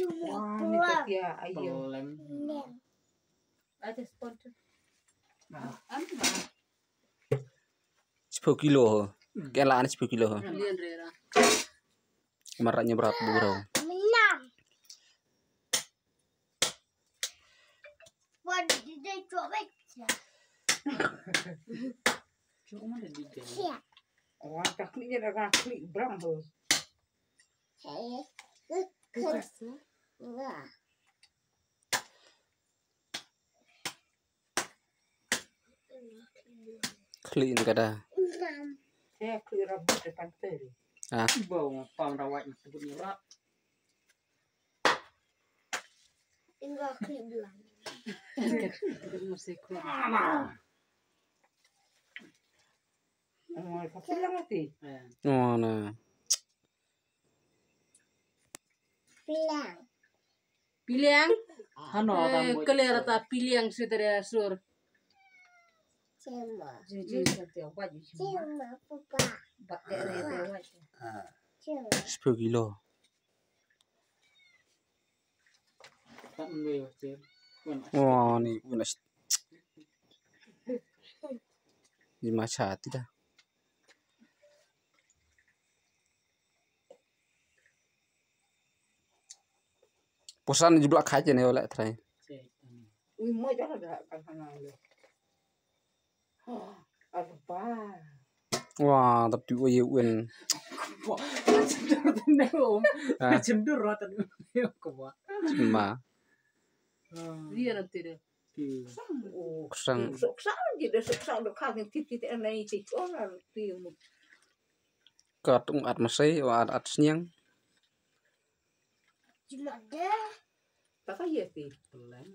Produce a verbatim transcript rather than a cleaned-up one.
Wah, ni tak ya, ayo. Pelem. Ada sponsor. Spah kilo ho. Kela ani spah kilo ho. Lian rera. Marak nyebrat burau. Menang. Wan di dai cuak baik. Cuak mana di dai? Siap. Wan tak ni ada klik berang tu. Saya. Wah. Khlieh ne ka da. Te khlieh rabot te pan te. Ah. Ba pam rawat ne tebut ni rap. Inga khlieh blang. Mesti kuat. Oh, ka pilang ati. Oh, na. Pilang. Pilang? Hano, eh, rambut. Keler ta pilang sutera sur. Cuma. Jiji, sutera wajib cuma. Cuma, papa. Bak dere wajib. Cuma. Sepuluh kilo. Tak mendoy wajib. Wah, ni pun as-, ni macam tu dah. Pusan jubla khaje ne wala trai. Ui, mo jala da kan hana le. Arba. Wah, tap tu ye wen. Wah, cendor tu ne om. Ah. Cendor rata ne om ko ba. Ma. Dia nanti deh. Ksang. Sok sang je dah sok sang dah kagin tip tip anai tip orang tip. Kat ung at masai, wa at at sniang. Cuma deh. Tak kaya ti. Pelan.